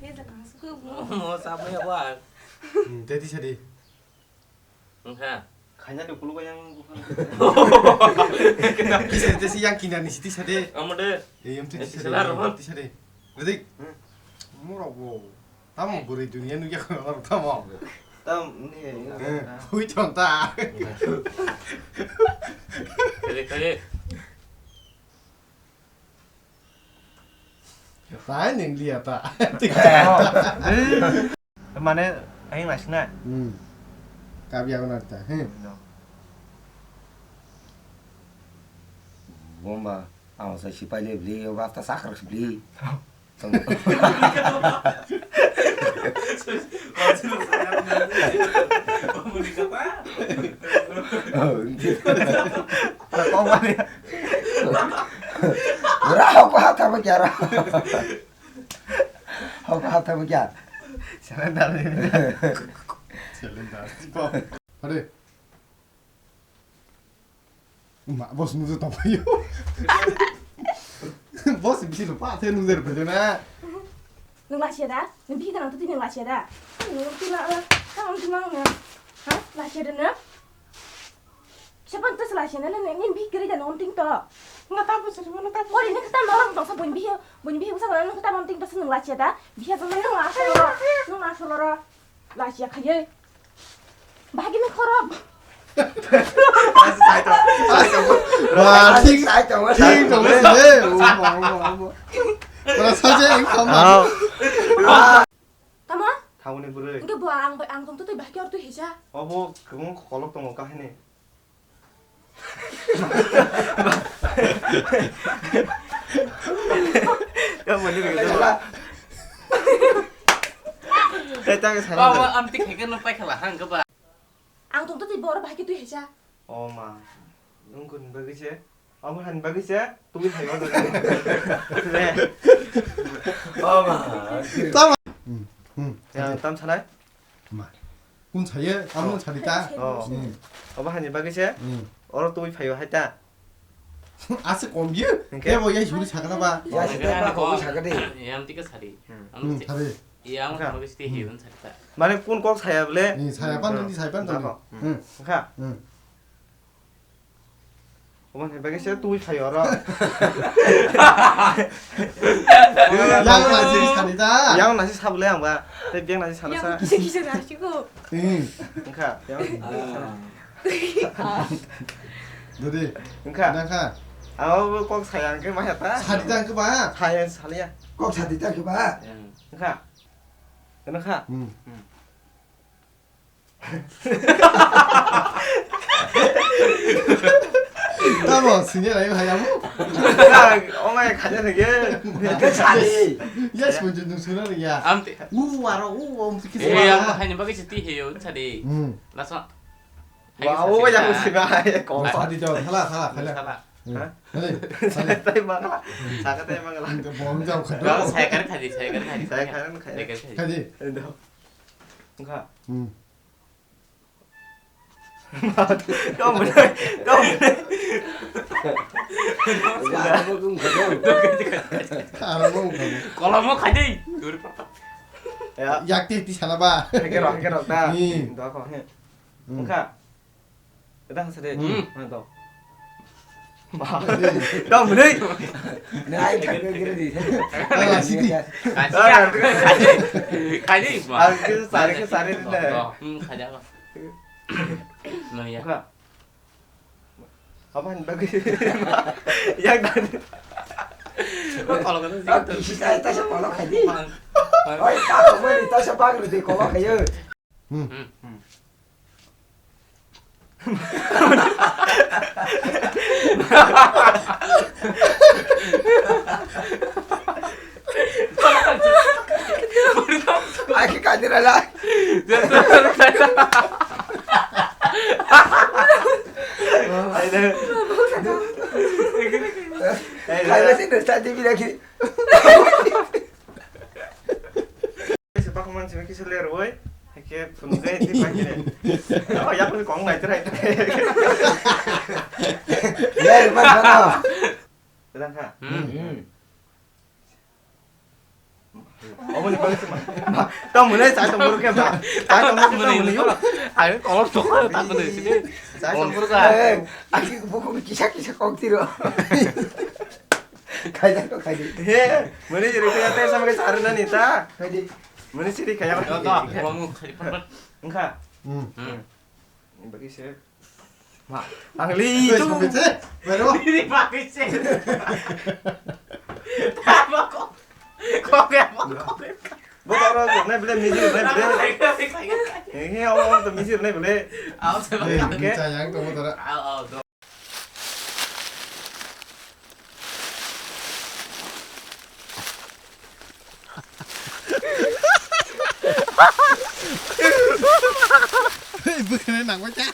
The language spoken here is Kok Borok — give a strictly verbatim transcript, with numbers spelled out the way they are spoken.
Mo sa mo ya ba. Hmm, tei tisa di. Wngkha. Khaina ni pulugo yang buphang. Tisa, tisa yang kina ni tisa de. Amo de. Eh, yang tisa de. Tisa de. Ready? Hmm. Mo rok bo. Tamo bwrwi dunia nugya khwna norok tamo. Tam ni. Eh, hui chon ta. Kare, kare. Tai neng liya ta. Tik ta. Mane, aing naisna. Hmm. Kabi agon ta. Hmm. No. Bomba, ang sa sipai le bli, basta sakrak bli. Ora ko ha tha ba kya ra? Ho ko ha tha ba kya? Surrender. Surrender. Hadi. Ma, boss nungso tongphaio. Boss bisi lo pa the nungjer phaio na. Nung lasia da? Nung bihi ganang tuti nung lasia da? Nung tuna, tang tuna na. Ha? Lasia da na? Siapa tu lasia na? Nung bihi kiri da nung ting to. Nung tapu sih, nung tapu. Kori nung kita malam tong sa bun bihi, bun bihi usa nung kita malam ting to nung lasia da? Bihi aja nung lasia lo, nung lasia lo. Lasia khaye. Bahagi nung khorok. Ba, thik, thik tongo se. Omo, omo, omo. Ora saje ing khama. Tamo? Thauni bwrwi. Engke bo ang, ang tong tu tei bahagi or tu heja. Obo kwbang kolok tongo kahini. Tei tang sana. Ba, ba, amtwi khaikhe nung paikha la hang khe ba. Ang tong to tei boro bahai khe twi haisa. O ma, nung kun bagwi se? Omo han bagwi se? Twi hai o. Le. O ma. Tama. Hmm, hmm. Ya, tam sanai? Ma. Kun saye, amo sadi ta. Oh. Hmm. Obo hani bagwi se? Hmm. Oro twi phaio hai ta. Ase kom ye? Hingke? Kebo yai suri sakana ba? Ya, sida ba, kobui sakade. Yang tika sari. Hmm. Hmm, sari. Yang bagwi sidi hiun sari ta. Mane kun kok saya bole? Hmm, saya pan tadi, saya pan tadi. Dako. Hmm. Hingka? Hmm. Omo hai bagwi se twi phai oro. Yang nasi sani da. Yang nasi sabole ang ba. Tei beng nasi sana sa. Yang kisa kisa nasi ko. Hmm. Wngkha, yang nasi sana. Dodi. Wngkha. Wngkha. Abo kok saya ang ke ma heta. Sadi ta ang ke ba? Saya salia. Kok sadi ta ke ba? Wngkha. Wngkha. Hmm. Hmm. Tamo, sini lai hai amu. Ong ai khaja lagi. Ke sadi. Yes, mun jun suna ya. Am te. U waro, u om tikis. Eh, am haini bagwi siti heyo sadi. Hmm. Laso. Wow, yang sih bahaya kok. Sadi jauh, salah, salah, salah. Salah. Hmm. Hah? Hei, sadi. Tai mangla. Saka tai mangla. Bom jauh khadu. Cycle khaji, cycle khaji. Cycle khaji. Cycle khaji. Khaji. Endo. Wngkha. Hmm. Tong bwlai, tong bwlai. Aro bo wngkha bo. Kolomo khaidi. Ya. Yak twi twi sana ba. Hake rok, hake rok ta. Hmm. Dua kok he. Hmm. Wngkha. Kedang sede. Hmm. Nah, to. Dong, beri. Nai, kagak gini di. Ah, sini. Kasih, kasih. Kasih, Pak. Aku sari ke sari ni. Oh, hmm, kasih apa? Nah, ya. Apa yang bagus? Yang tadi. Kalau kata sih, kita siapa kalau kaji? Oi, tak apa ni, tak siapa kalau di kalau kaji. Hmm. Hmm. Aki kajira la. Ayo. Ayo. Ayo, sih, terus tadi bilang gini. Kaisa bakman simi kisa ler oi. Hake phunukhe di pakhe. Oh, yakni kong nai trai. Ler man bana. Kedang kha. Hmm. Hmm. Oboni bagwi se ma. Tong mwnwi chai tong buru khe ma. Chai tong buru khe mwnwi yo. Ai kolok tong ta kwnwi sini. Chai tong buru ka. Eh, ai buku kisa kisa kok tiro. Khaida ko khaidi. He, mwnwi jiri kaya te sama kisa arna ni ta. Khaidi. Mwnwi siri kaya ko. Yo to, kamu khai pat pat. Engkha. Hmm. Hmm. Ini bagi se. Ma, ang li itu. Beri pakai sih. Apa kok? Kok ya? Kok ya? Bo taro ne bele miji ne bele. Ini awal to miji ne bele. Awal to. Oke. Sayang kamu tara. Awal to. Bwkhwnwi nangbaikha.